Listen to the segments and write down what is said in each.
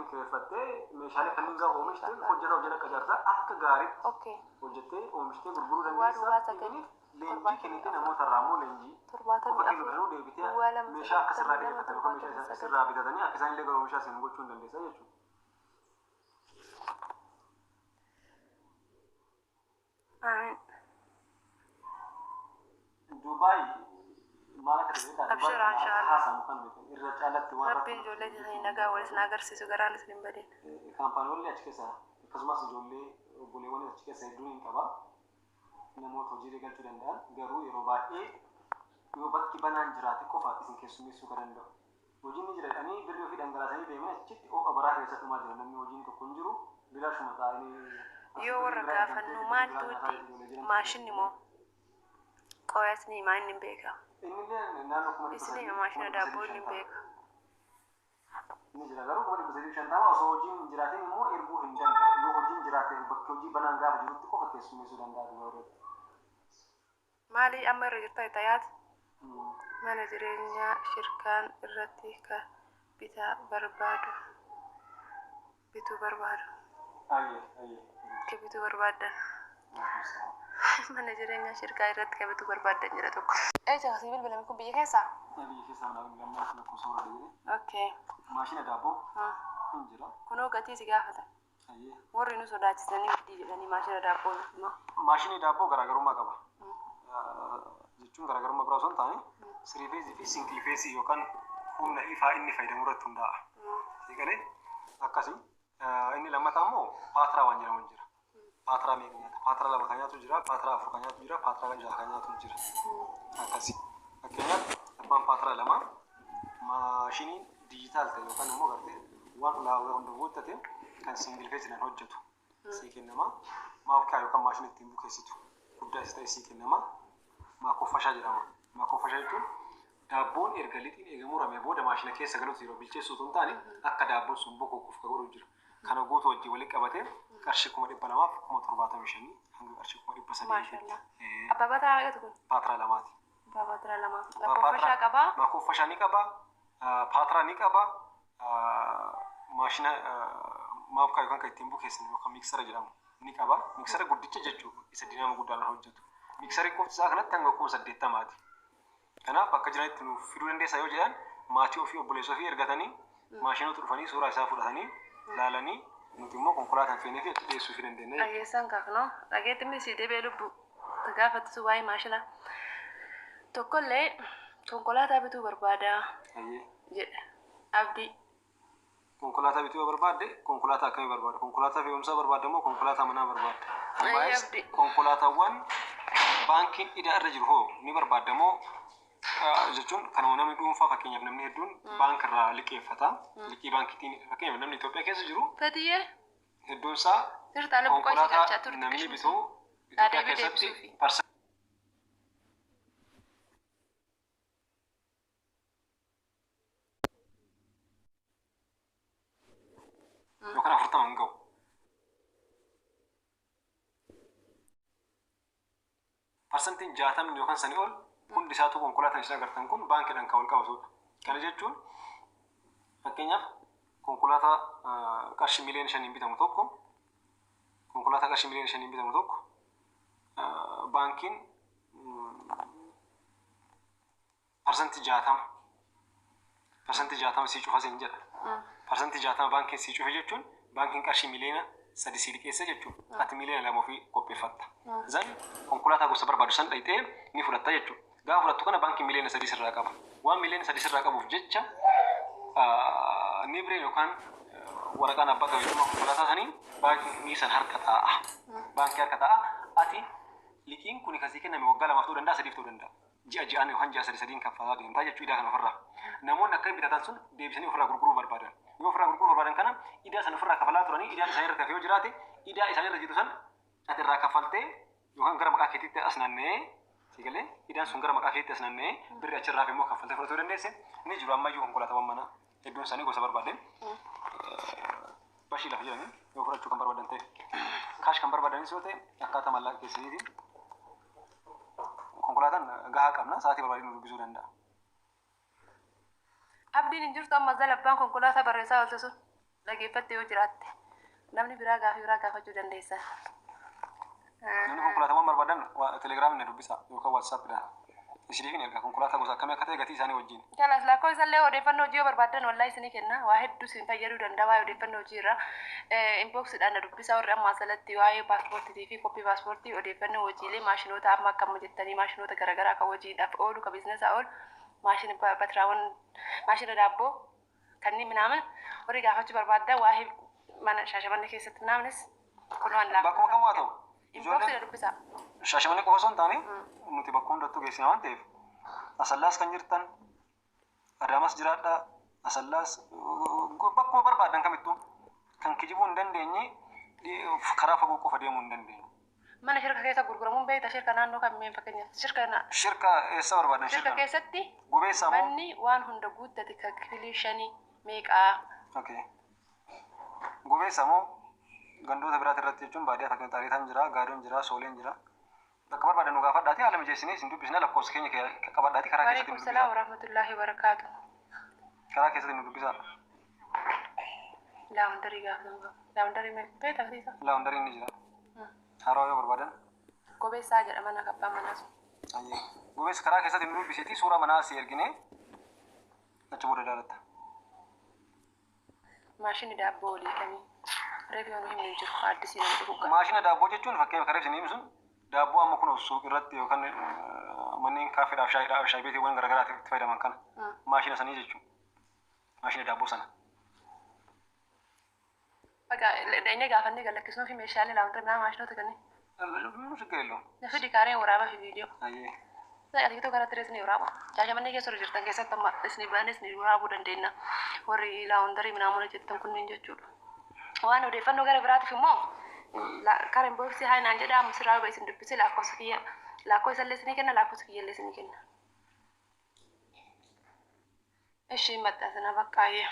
Kireeffattee meeshaalee kanneen gaafa oomishte hojjetaa hojii akka ijaarsaa akka gaariitti hojjettee oomishtee gurguruu Duwwaa dandeessa. duwwaa 9 Even leenjii kennitee namoota irraa immoo leenjii qofa 74 kennuudhaan deebitee duwwaa 2 meeshaa akka sirraa 92 dhiyeeffatan yookaan meeshaa 79. sirraa bitatanii akka isaan illee gara oomishaa seenu gochuu hin dandeessa jechuudha. Amiin. Dubaay maal akka ta'e beektaa? Dubaay Abshira kana akka inshaallah. haasamu kan beekan irra caalatti waan Rabbiin rakkoo ijoollee teessanii nagaa wal isin agarsiisu garaan isin hin badin. Kaampaaniiwwan achi keessa akkasumas ijoollee obboleewwan achi keessa hedduun hin qaba. Namoota hojiilee galchuu danda'an garuu yeroo baay'ee yoo bakki banaan jiraate qofa isin keessummeessuu kan danda'u. Hojiin ni jira jedhanii birrii ofii dhangalaasanii deemanii achitti ho'a baraa keessa dhumaa jira. Namni hojiin tokko hin jiru bilaashuma taa'anii asii Yoo birrii warra biraa eegamtee gaafannu birrii biraa maaltu nyaataa itti ijoollee jiran maashinni moo qoyaa isinii himaa inni hin beeka. Inni illee naannoo kuma dhibba Isinii sadii hima kuma maashina dhibba sadii daabboo inni hin shantama. beeka. Ni jira garuu 350,000 osoo hojiin hin jiraatin immoo erguu hin danda'u. Yoo hojiin jiraate bakki hojii banaan gaafa jirutti qofa keessummeessuu danda'a Dubaay irratti. Maali amma irra jirta itti yaad? Mana jireenyaa shirkaan irratti ka bitaa barbaadu bituu barbaadu. Ayyee ayyee. Ka bituu barbaaddan. Mana jireenyaa shirkaa irratti ka bituu barbaaddan jedha tokko. Eessa kasii bilbilame kun biyya keessaa? Biyya keessaa mana bilbilamee lakkoofsa warra jedhee. Okay. Maashina daabboo hin jira. Kunoo gatii si gaafata. Ayyee. Warri nu sodaachisanii miti jedhanii maashina daabboo nutti Maashinii daabboo garaagarummaa qaba. Jechuun garaagarummaa biraa osoo hin taane three phase fi single phase yookaan humna ifaa inni fayyadamu irratti hundaa'a. Siiqalee akkasii. Inni lammataa immoo paatiraa waan jedhamu jira. Paatiraa meeqa nyaata? Paatiraa 2 kan nyaatu jira, paatiraa 4 kan nyaatu jira, paatiraa 6 kan nyaatu jira. Akkasii. Fakkeenyaaf abbaan paatiraa 2 maashinii diijitaal ta'e yookaan immoo gartee waan ulaagaa hunda guuttate kan single phase hojjetu sii kennama. Maafkaa yookaan maashina ittiin bukeessitu guddaa isa ta'e sii kennama. Maakoffashaa jedhama. Maakoffashaa jechuun daabboon erga lixiin eega murame booda maashina keessa galuutu yeroo bilcheessu osoo hin taane akka daabboon sun bokokuuf ka godhu jira. Kana guutuu wajjin walitti qabatee qarshii 275,000 hanga qarshii 300,000. Maashaallah. Abbaa paatiraa meeqatu kun? Paatiraa 2ti. Abbaa paatiraa 2. Lakkoofshaa qabaa? Lakkoofshaa ni qaba. Paatiraa ni qaba. Maashina maafkaa yookaan kan ittiin bukeessan yookaan miiksara jedhamu ni qaba. Miiksara guddicha jechuudha isa dinaama guddaan hojjetu. Miiksarri qofti isaa kanatti hanga 80,000ti. Kanaaf bakka jiranitti nuuf fiduu dandeessaa yoo jedhan maatii ofii obboleessa ofii ergatanii maashinoota dhufanii suuraa isaa fudhatanii laalanii nuti immoo konkolaataan feenee fi achi dhiyeessuu fi dandeenya jechuudha. Dhageessan kaaknoo dhageetti miti deebi'ee lubbu gaafattisu waa'ee maashina tokkollee konkolaataa bituu barbaada jedha Abdii. Konkolaataa bituu yoo barbaadde konkolaataa akkamii barbaadda? Konkolaataa fe'umsaa barbaadda moo konkolaataa manaa barbaadda? Ayyee Abdii. Konkolaataawwan baankiin idaa irra jiru hoo ni barbaadda moo jechuun kanuma namni dhuunfaa fakkeenyaaf namni hedduun baankarraa liqeeffata. Liqii baankiitiin fakkeenyaaf namni Itoophiyaa keessa jiru Fatiyyee hedduun isaa jirtaa lubbu qoyisii konkolaataa galchaa turte namni qishni bitu sun. Itoophiyaa Deebii keessatti deebisuufi. Yookaan 40 hin ga'u. Parsantiin 60 yookaan sanii ol hundi isaatu konkolaataan isin agartan kun baankiidhaan kan wal qabatudha. Kana jechuun fakkeenyaaf konkolaataa qarshii miliyoona 5n bitamu tokko konkolaataa qarshii miliyoona 5n bitamu tokko baankiin 60% 60% sii cufa siin jedha. 60% baankiin sii cufe jechuun baankiin qarshii miliyoona 3 sii liqeesse jechuudha. Ati miliyoona 2 ofii qopheeffatta. Zan konkolaataa gosa barbaadu san dhayxee ni fudhatta jechuudha. Gaafa fudhattu kana baankiin miliyoona 3 sirraa qaba. Waan miliyoona 3 sirraa qabuuf jecha nibreen yookaan waraqaan abbaa qabeenyummaa konkolaataa sanii baankii san harka taa'a. Baankii harka taa'a. Ati liqiin kun kan sii kenname waggaa 2f ta'uu danda'a 3f ta'uu danda'a. Ji'a ji'aan yookaan ji'a sadi sadiin kaffalaa deemtaa jechuu idaa kana ofirraa. Namoonni akka bitatan sun deebisanii ofirraa gurguruu barbaadan. Yoo ofirraa gurguruu barbaadan kana idaa sana ofirraa kafalaa turanii idaan isaanii irratti hafe yoo jiraate idaa isaanii irra jiru san ati irraa kaffaltee yookaan gara maqaa keetiitti as naanna'ee si galee idaan sun gara maqaa keetiitti as naanna'ee birri achirraa hafe immoo kaffaltee fudhatuu dandeesse ni jiru ammayyuu konkolaataawwan manaa hedduun isaanii gosa barbaaden bashii lafa jedhanii yoo fudhachuu kan barbaadan ta'e kaash kan barbaadanis yoo ta'e akkaataa maallaqa keessaniitiin konkolaataan gahaa qabna sa'aatii barbaadee nu dubbisuu danda'a. Abdiin hin jirtu amma zala abbaan konkolaataa barreessaa oolte sun. Dhageeffatte yoo jiraatte namni biraa gaafii biraa gaafachuu dandeessa. Namni konkolaataawwan barbaadan telegiraamii na dubbisa yookaan waatsaappiidhaan. Isiniif hin erga konkolaataa gosa akkamii akka ta'e gatii isaanii wajjin. Kalas lakkoofsa illee odeeffannoo hojii yoo barbaaddan wallahi isinii kenna. Waa hedduu isin fayyaduu danda'a waa'ee odeeffannoo hojii irraa. Inboxiidhaan na dubbisa warri amma asalatti waa'ee paaspoortiitii fi koppii paaspoortii, odeeffannoo hojiilee, maashinoota amma akkama jettanii, maashinoota garaagaraa kan hojiidhaaf oolu, kan biizinesaa oolu, maashina batiraawwan, maashina daabboo kanneen minaamin warri gaafachuu barbaaddan, waa'ee mana Shaashamannee keessatti minaaminis kun waan laafaa. Bakkuma kam haa ta'u. Inboxii na dubbisa. Shaashamannee qofa osoo hin taane nuti bakka hundattuu geessina waan ta'eef, Asallaas kan jirtan, Adaamas jiraadhaa, Asallaas, bakkuma barbaadan kamittuu kan kijibuu hin dandeenye karaa fagoo qofa deemuu hin dandeenyu. Mana shirka keessa gurguramuun beekta, shirka naannoo kamiin fakkeenyaaf shirka Shirka eessa barbaadan? Shirka shirka? Keessatti. Gubeessaa moo? Manni waan hunda guuttate kan kifilii shanii meeqaa? Okay. Gubeessa moo gandoota biraati irratti jechuun baadiyyaa, fakkeenya Xaariitaan jira, Gaadoon jira, Sooleen jira. Bakka barbaadan nu gaafadhaati, haala mijeessinee isin dubbisna. Lakkoofsa keenya qabadhaati karaa keessatti Waalaikum nu salaam dubbisaa. warahmatullaahi wabarakaatu. Karaa keessatti nu dubbisaa. Laundry gaafatamu qaba. Laundry beekta beekta? Laundryn ni jira. Haroo yoo barbaadan. Gobeessaa jedha mana kabbaa manaa sun. Ayyee. Gubeessa karaa keessatti nu dubbisiiti, suuraa manaa asii erginee achi booda ilaalatta. Maashinni daabboo olii kamii? Reefi yoo nu himnu hin jiru. Addisii nama dhufu. Maashina daabboo jechuun fakkeenya karaa isin himsun daabboo amma kun suuq irratti yookaan manneen kaafeedhaaf shaayiidhaaf shaayibeetiiwwan garaagaraatiif itti fayyadaman kana. Maashina sanii jechuudha. Maashina daabboo sana. Baga dhaqnee gaafannee galakkisnuu fi meeshaalee laundry minaa maashinoota kanneen. ምንም ችግር የለውም። Nafi dikaaree waraabaa fi viidiyoo. Ayyee. Atikituu karaa tiree isinii waraaba. Shaashamannee keessa warri jirtan keessatti amma isinii baanee isinii waraabuu dandeenya. Warri laundry minaamuna jettan kunneen jechuudha. Waan odeeffannoo gara biraatiif immoo karaa inboxii haa naan jedhaa, amma sirraa isin dubbise lakkoofsa kiyya, lakkoofsa illee isinii kenna, lakkoofsa kiyya illee isinii kenna. Ishii maxxansina baqqaayee.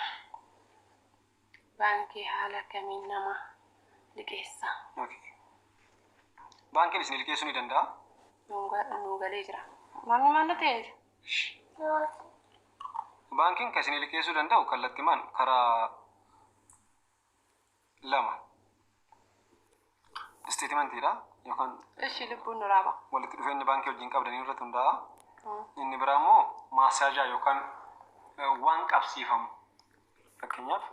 Baankii haala kamiin nama liqeessa? Okay. Baankiin isin liqeessuu ni danda'a. Nuu galee jira. Maamni maal ta'e? Baankiin kan isin liqeessuu danda'u kallattimaan karaa lama. Statementiidha yookaan Ishii lubbuun nu raaba. Walitti dhufeenya baankii wajjin qabdanii irratti hundaa'a. Inni biraa immoo maasaajaa yookaan waan qabsiifamu. Fakkeenyaaf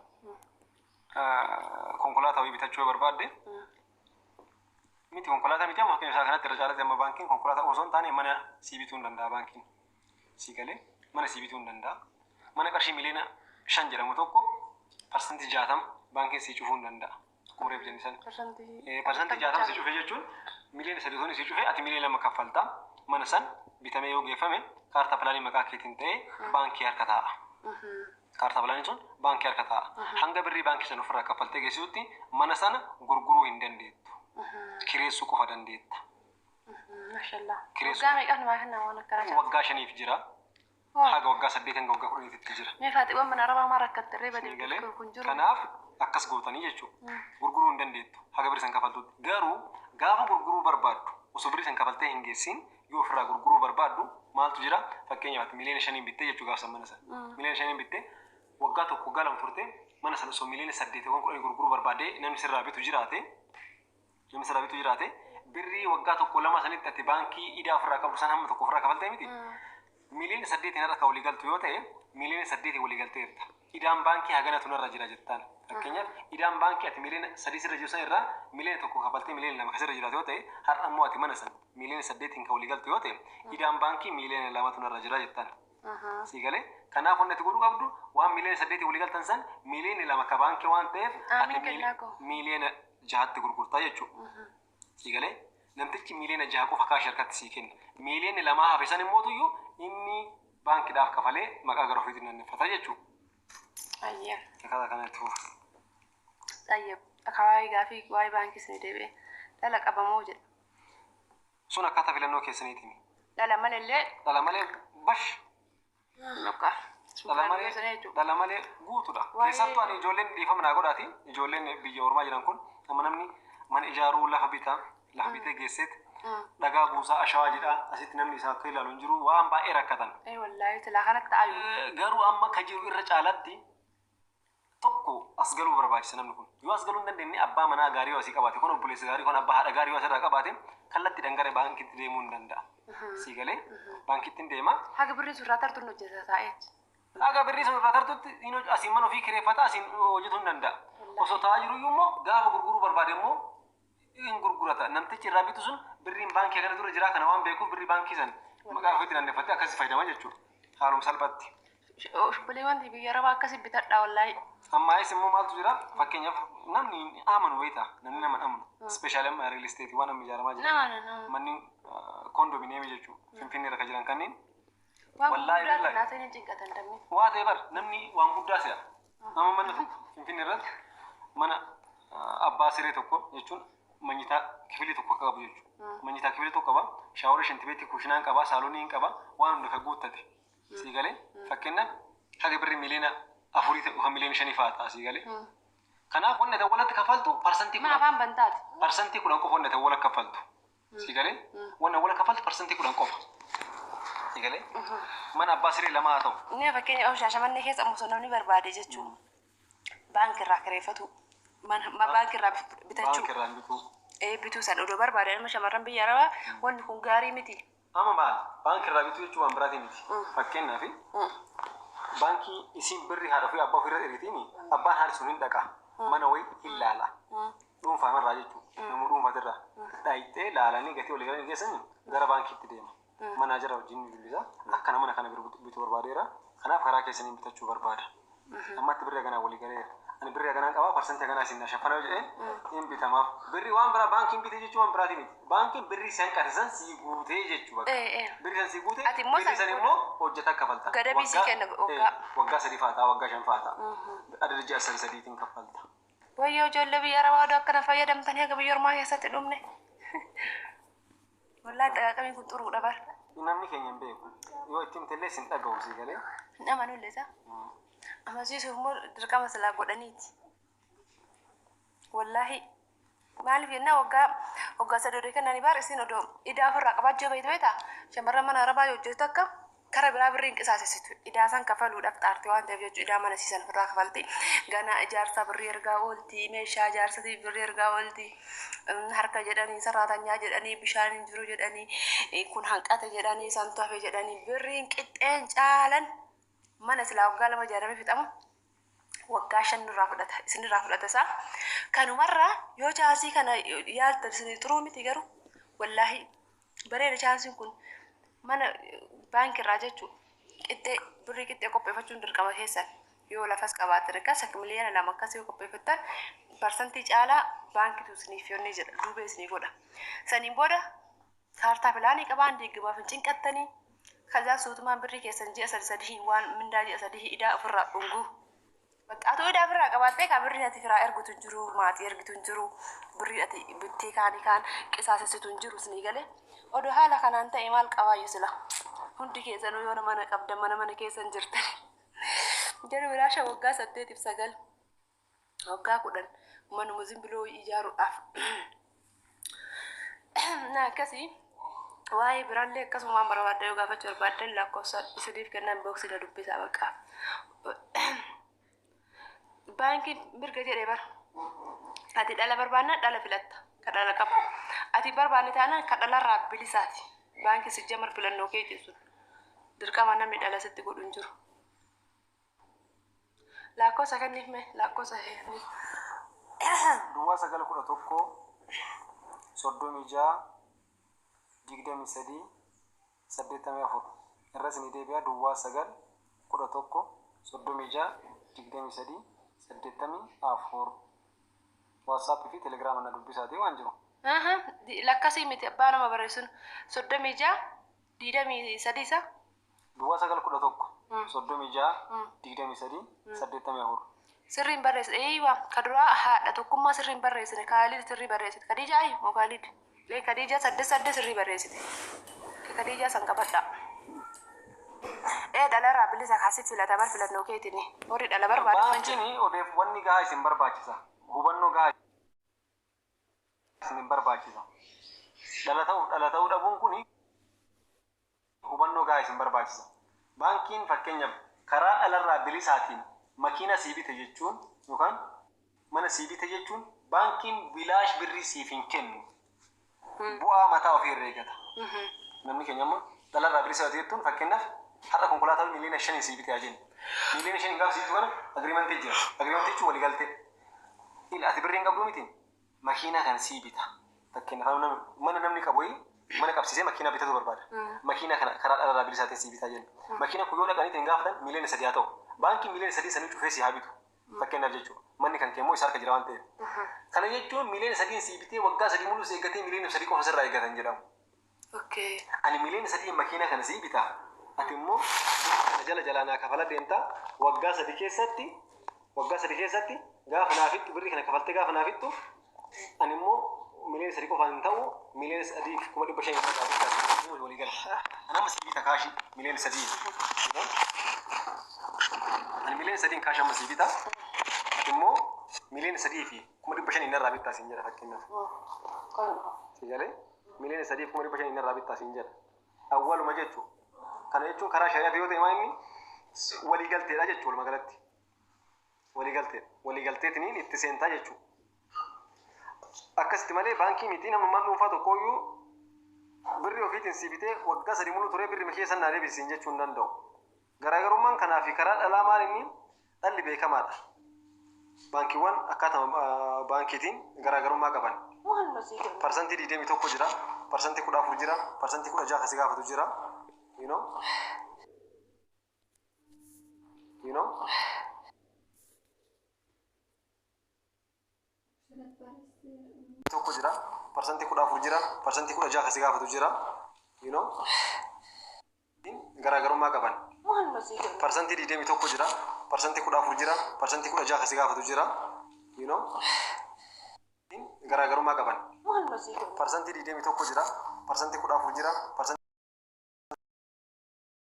konkolaataa wayii bitachuu yoo barbaadde, miti konkolaataa miti, amma fakkeenya isaa kanatti irra caalatti amma baankiin konkolaataa osoo hin taane mana sii bituu hin danda'a baankiin. Sii galee mana sii bituu hin danda'a. Mana qarshii miliyoona 5 jedhamu tokko 60% baankiin sii cufuu hin danda'a. Akkuma reef jenne sana. Parsantii. 60% si cufe jechuun miliyoona 3 osoo si cufe ati miliyoona 2 kaffalta. Mana san bitamee yoo geeffame kaartaa pilaanii maqaa keetiin ta'ee baankii harka taa'a. Kaartaa pilaanii sun baankii harka taa'a. Hanga birrii baankii sana ofirraa kaffaltee geessisutti mana sana gurguruu hin dandeettu. Kireessuu qofa dandeetta. Mashallah. Kireessuu. Waggaa meeqaaf namaa kenna waan akkanaa? Waggaa 5f jira. Haga waggaa 8 hanga waggaa 10tti jira. Mee faaxiiwwan mana arabaa maa rakkatte ree badii Galee kun jiru. Kanaaf akkas gootanii jechuudha. Gurguruu hin dandeettu haga birrii san kafaltutti. Garuu gaafa gurguruu barbaaddu osoo birrii san kafaltee hin geessin yoo ofirraa gurguruu barbaaddu maaltu jira? Fakkeenyaaf miliyoona 5n bittee jechuu gaafsan mana sana. Miliyoona 5n bittee waggaa 1, waggaa 2 turte, mana sana osoo miliyoona 8 yookaan 10 gurguruu barbaadee namni sirraa bitu jiraate, birrii waggaa 1, 2 sanitti ati baankii idaa ofirraa qabdu san hamma tokko ofirraa kafaltee miti. Miliyoona 8 irra kan walii galtu yoo ta'e, miliyoona 8 walii galteerta. Idaan baankii haganatu narra jira jettaan. Fakkeenyaaf idaan baankii ati miliyoona 3 sirra jiru san irraa miliyoona 1 kafaltee miliyoona 2 kasirra jiraatu yoo ta'e, har'a immoo ati mana san miliyoona 8n kan walii galtu yoo ta'e, idaan baankii miliyoona 2tu narra jira jettaan. Sii galee? Kanaaf wanti ati godhuu qabdu waan miliyoona 8 walii galtan san miliyoona 2 ka baankii waan ta'eef Aamin ati kennaa koo. miliyoona 6tti gurgurtaa jechuudha. Sii galee? Namtichi miliyoona 6 qofa kaashii harkatti sii kenna. Miliyoonni 2 hafe san immoo tuyyuu inni baankiidhaaf kafalee maqaa gara ofiitiin naanneffata jechuudha. Ayyaa. Akkaataa kanatti fufa. Xayyab. Akka waa'ee gaafii waa'ee baankii isin deebi'e. Dhala qabamoo jedha. Sun akkaataa filannoo keessaniitiin. Dhala malallee. Dhala malee bash. Nokka. Dhala malee, dhala malee guutuudha. Waa'ee- Keessattuu ani ijoolleen, dhiifama naa godhaati. Ijoolleen biyya ormaa jiran kun amma namni mana ijaaruu lafa bitaa, lafa bitee geesseet dhagaa buusaa, ashawaa jedhaa, asitti namni isaa akka ilaalu hin jiru, waan baay'ee rakkatan. Ee wallaahi silaa kanatti ayu. Garuu amma ka jiru irra caalatti tokko As galuu barbaachisa namni kun. Yoo as galuu hin dandeenye, abbaa manaa gaarii yoo asii qabaate, kun obboleessa gaarii, kun abbaa haadha gaarii yoo asirraa qabaate, kallattiidhaan gara baankiitti deemuu hin danda'a. Sii galee, baankiitti hin deema. Haga birrii surraa tartuun hojjeta taa'ee. Haga birrii sun irraa tartutti asiin mana ofii kireeffata, asiin hojjetuu hin danda'a. Osoo taa'aa jiru immoo gaafa gurguruu barbaade immoo hin gurgurata. Namtichi irraa bitu sun birriin baankii kana dura jiraa kana waan beekuuf, birrii baankii san maqaa ofiitti naannefatee akkasii fayyadama jechuudha. Haaluma salphaatti. Obboleewwan biyya arabaa akkasii bitadhaa wallaahi. Ammaayis immoo maaltu jira? Fakkeenyaaf, namni amanu wayita namni nama amanu, especially amma real estate waan amma ijaaramaa jira. Nama nama. Manni condominium jechuudha. Finfinnee irra kan jiran kanneen. Waan Wallaahi gurguddaa billaahi. kanaa seenin cinqatan dammee. Waa ta'e bar, namni waan guddaa se'a. Nama mana tokko Finfinnee irratti mana abbaa siree tokko jechuun manyitaa kifilii tokko akka qabu jechuudha. Manyitaa kifilii tokko qaba. Shower, shintibeetii, kushinaan qaba, saalonii qaba, waan hunda kan guuttate. Sii galee, fakkeenyaaf haga birrii 4 miliyoona ta'u kan 5 miliyoona fa'aa ta'a, sii galee. Kanaaf wanni ati walatti kaffaltu parsantii Mana 10 afaan bantaati. 10% qofa wanni ati wala kaffaltu. Sii galee, wanni wala kaffaltu 10% qofa. Sii galee, mana abbaa siree lama haa ta'u. Inni fakkeenya oomisha Shaashamannee keessa osoo namni barbaade jechuun baankii irraa kireeffatu, mana baankii irraa bitachuu. Baankii irraa bituu. Ee, bituu san odoo barbaade nama shamarran biyya arabaa, wanni kun gaarii miti. Amma maal, baankii irraa bituu jechuun waan biraatii miti. Fakkeenyaaf, baankii isiin birrii haadha ofii abbaa ofirra ergitiin, abbaan haadhi sun hin dhaqa. Mana wayii hin laala. Dhuunfaa irraa jechuudha. Namuu dhuunfaatirraa. Dhayitee laalanii gatii walii galanii geessanii gara baankiitti deema. Manager wajjin ni dubbisa. Akkana mana kana bituu barbaadeera. Kanaaf karaa keessaniin bitachuu barbaada. Ammatti birrii haganaa walii galeera. Ani birrii haganaa qabaa, parsantii haganaa isin shaffana yoo jedhee hin bitamaaf. Birrii waan biraa baankiin bitee jechuun waan biraatii miti. Baankiin birrii san qate sii guutee jechuudha. Ee, ee. Birrii san sii guutee, Ati immoo birrii san san immoo hojjeta kaffalta. Gadabii sii kenna waggaa. Waggaa 3 faa ta'a, waggaa 5 faa ta'a. Adada ji'a sadi sadiitiin kaffalta. Wayyoo, ijoollee biyya arabaa odoo akkana fayyadamtanii haga biyya ormaa keessatti dhumne. Wallaahi xaqaqamiin kun xuruudha bar. Namni keenya hin beeku. Yoo ittiin tellee sin dhaga'u, sii galee. Hin amanulle isaa. Amansiisuuf immoo dirqama silaa godhaniiti. Wallaahi maaliif jennaan, waggaa waggaa 3 odoo kennanii baar, isin odoo idaa ofirraa qabaachuu beektu beektaa, shamarran mana arabaa hojjetu akka kara biraa birrii hin qisaasessitu, idaa san kafaluudhaaf xaarte waan ta'eef jechuudha. Idaa mana siisan ofirraa kafalti, gana ijaarsa birrii ergaa oolti, meeshaa ijaarsatiif birrii ergaa oolti, harka jedhanii, saraatanyaa jedhanii, bishaan hin jiru jedhanii, kun hanqate jedhanii, santu hafe jedhanii, birriin qixxeen caalan mana silaa waggaa 2 ijaaramee fixamu waggaa 5 irraa fudhata, isinirraa fudhata isaa. Kanumarraa yoo chance kana yaaltan isinii xuruu miti garuu, wallaahi bareeda chanceiin kun. Mana baankirraa jechuu qixxee birrii qixxee qopheeffachuun dirqama keessan. Yoo lafas qabaatan akkas akka 2 miliyoona akkas yoo qopheeffattan, parsantii caalaa baankitu isiniif yonnee jedha, duubee isinii godha. Saniin booda kaartaa pilaanii qabaan diigamaaf hin cinqattanii, kazaa suutumaan birrii keessan ji'a sadi sadii waan mindaa ji'a 3 idaa ofirraa dhunguu. Baxxaatuu idaa ofirraa qabaattee kaa birrii ati firaa ergitu hin jiru, maatii ergitu hin jiru, birrii ati bittee kaanii kaan qisaasessitu hin jiru, isinii galee. Odoo haala kanaan ta'e maal qabaayyuu sila? Hundi keessanuu yoo mana qabdan mana mana keessan jirtan. Jedhu bilaasha waggaa 8f 9, waggaa 10 manuma zimbiloo ijaaruudhaaf. Na akkasii waa'ee biraallee akkasumaan barbaadda yoo gaafachuu barbaaddan, lakkoofsa isiniif kennan boxii dubbisaa bakka. Baankiin mirga jedhee bara. Ati dhala barbaannaan dhala filatta. Ka dhala qabu. Ati barbaanne taanaan ka dhalarraa bilisaati. Baankii si jamar filannoo keetiin sun. Dirqama namni dhala sitti godhu hin jiru. Lakkoofsa kenniif mee, lakkoofsa kenniif. 0911 36 23 84. Irra isinii deebi'a: 0911 36 23 84. WhatsApp fi Telegram na dubbisaatii waan jiru. Lakkasii miti, abbaa nama barreessuun 36 23 isa. 0911 36 23 84. Sirriin barreessite. Eeywa, ka duraa haadha tokkummaa sirriin barreessine, Kaalid sirrii barreessite. Khadija ayi moo Kaalid? Lee Khadija 88 sirrii barreessite. Khadija san qabadha. Ee, dhalarraa bilisa kaasi filata bar, filannoo keetini. Warri dhala barbaadu kan jiru. Baankiin odeeffanni gahaa isin barbaachisa. Hubannoo gahaa isin barbaachisa. Dhala ta'uu dhabuun kuni hubannoo gahaa isin barbaachisa. Baankiin fakkeenyaaf karaa dhalarraa bilisaatiin makiina sii bite jechuun yookaan Mana sii bite jechuun baankiin bilaash birrii siif hin kennu. Bu'aa mataa ofii irra eegata. Namni keenya amma dhalarraa bilisa taate jettuun, fakkeenyaaf har'a konkolaataa 5 miiliyoona sii bite haa jennu. 5 miiliyoona gaafa sii bitu kana agreementii jira. Agreementii jechuun waliigaltee. Ila ati birrii hin qabduu miti, makiinaa kana sii bita. Fakkeenyaaf mana namni qabu mana qabsiisee makiinaa bitatu barbaada. Makiinaa kana karaa dhalarraa bilisaatiin sii bitaa jenna. Makiina kun yoo dhaqanii ittiin gaafatan 3 miiliyoona haa ta'u. Baankiin 3 miiliyoona sanii cufee si haa bitu. Fakkeenyaaf jechuudha. Manni kan kee immoo isa harka jira waan ta'eef. Kana jechuun 3 miiliyoona sii bitee waggaa 3 mul'us eeggatee 3 miiliyoona qofa sirraa eeggatan jedhamu. Ani 3 miiliyoona makiinaa kana sii bitaa. Ati immoo kana jala jalaa naa kafala deemtaa, waggaa 3 keessatti, waggaa 3 keessatti gaafa naa fixxu, birrii kana kafaltee gaafa naa fixxu, ani immoo 3 miiliyoona qofaan hin ta'u, 3,500,000 irraa bitaa walii gala. Ani amma sii bita kaashii 3 miiliyoona. Ani 3 miiliyoona kaashii amma sii bita. Ati immoo 3,500,000 irraa bittaa siin jedha fakkeenyaaf. Si galee, 3,500,000 irraa bittaa siin jedha. Awwaluma jechuudha. Kana jechuun karaa shari'aati yoo ta'e maa inni waliigalteedha jechuudha walumaa galatti. Waliigalteedha. Waliigalteetiniin itti seentaa jechuudha. Akkasitti malee baankii miti, namummaan dhuunfaa tokkooyyuu birri ofiitiin si bitee waggaa 3 mulu turee birri keessa naa deebisiin jechuu hin danda'u. Garaagarummaan kanaa fi karaa dhalaa maal inni dhalli beekamaadha. Baankiiwwan akkaataa baankiitiin garaagarummaa qaban. 21% jira, 14% jira, 16% kasi gaafatu jira. You know? You know? Tokko jira, 14% jira, 16% kasi gaafatu jira. You know? Garaagarummaa qaban. 21% jira, 14% jira, 16% kasi gaafatu jira. You know? Garaagarummaa qaban. 21% jira, 14% jira, parsantii